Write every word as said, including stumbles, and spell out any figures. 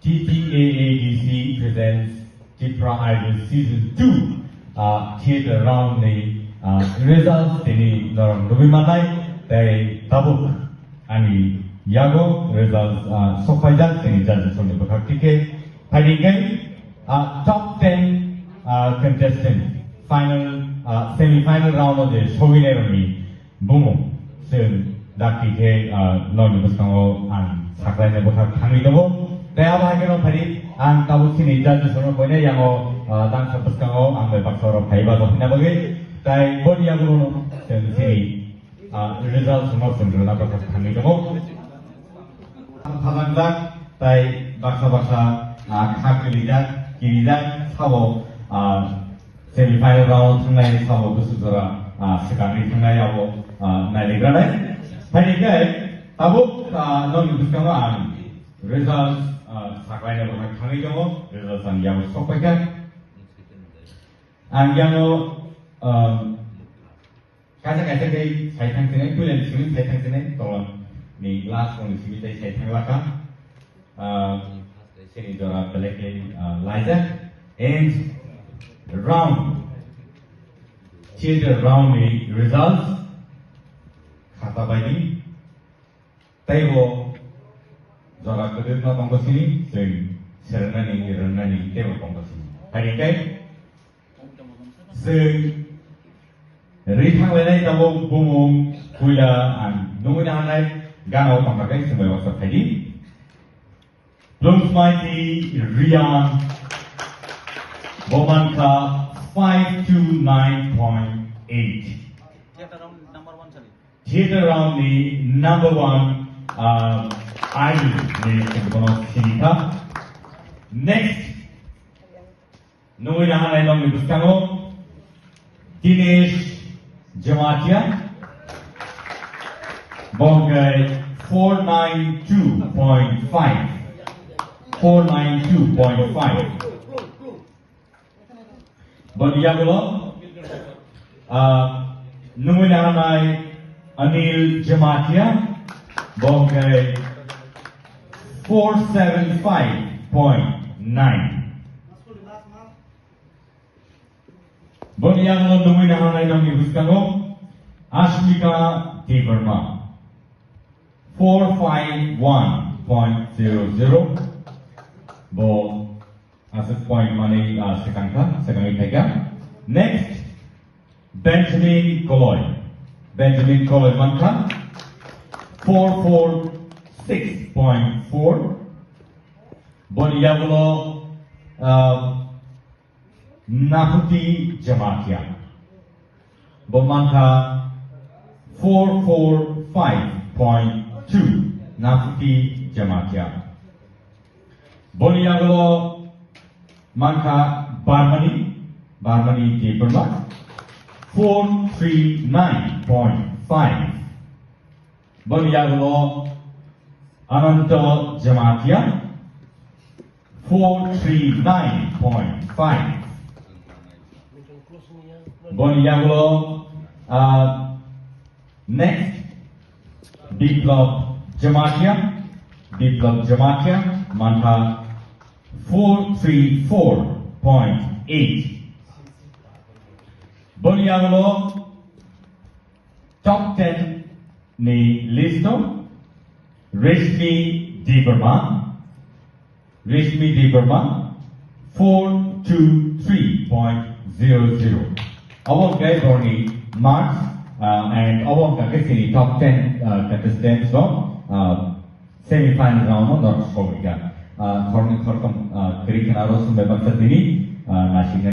T T A A D C presents Tipra Idol Season two, ah, theater round ni, ah, results tini norok nugwi mannai, tei tabuk ani yago results, ah, sokpaijak tini judges rokni bwkhak tikhe. Phaidi khe, ah, top ten, ah, contestant final, ah, semi final round o je sogwinai rokni bumung chwng dakti khe, ah, nokni bwskango ang saklaina bwkhak thangwi tongo. Tei abo hai kheno phaidi ang tabuk chini judges rokno koinai yango, ah, tangsa bwskango ang bai baksa rok phai bajo hwnna bagwi. Tei boni yagulono chwng chini, ah, results no chwng rwna bwkhak thangwi tongo. Thajak jak, tei baksa baksa, ah, kha kirijak, kirijak sabo, ah, semi final round thangnai sabo bwswk jora, ah, swkangni thangnai abo, ah, nailaigra nai. Phaidi khe tabuk, ah, nokni bwskango ang results, ah, saklaina bwkhak thangwi tongo, results ang yago sokpaikha. Ang yango, ah, Kaisa kaisa khe sai thang sinai, puila ni simi sai thang sinai, tolon ni last one ni simi tai sai thang laka. Ah, sini jora belai khe, ah, laijak. And round, theater round ni results khata bai di. Teibo jora kwdwkma tongo sini, chwng sernani, rwnani teibo tongo sini. Hai khe Chwng ri thanglainai tabuk bumung puila ang nugwi nahanai gana o tongkha khe chwng bai baksa phaidi. Bloomsmite Riyan bo mankha five two nine point eight. Theater round number one sali. Theater round ni number one, ah, idol ni chwng bono sinikha. Next. Nugwi nahanai nokni bwskango Dinesh Jamatia. Bo hwnkhe four nine two point five. Four nine two point five. Boni yagulo, ah, nugwi nahanai Anil Jamatia. Bo hwnkhe four seven five point nine. Boni yagulo nugwi nahanai nokni bwskango Ashmika Debbarma, four five one point zero zero. Bo aswk point manwi, ah, swkang kha, swkangwi phaikha. Next, Benjamin Koloi. Benjamin Koloi mankha four four six point four. Boni yagulo, ah, Nahuti Jamatia. Bo mankha four four five point two, Nahuti Jamatia. Boni yagulo mankha Barmani, Barmani Debbarma, four three nine point five. Boni yagulo Ananto Jamatia, four three nine point five. Boni yagulo, ah, next, Biplab Jamatia, Biplab Jamatia, mankha four three four point eight. Boni yagulo, Top ten ni list o Reshmi Debbarma, Reshmi Debbarma, four two three point zero zero. Abo hwnkhe borni marks, uh, and abo hwnkha khe chini top ten, uh, contestants rok, uh, semi final round o norok sogwi kha. Ah, khoroknwi khoroktham, ah, kwrwi khna aro chwng bai baksa tini, ah, naisingna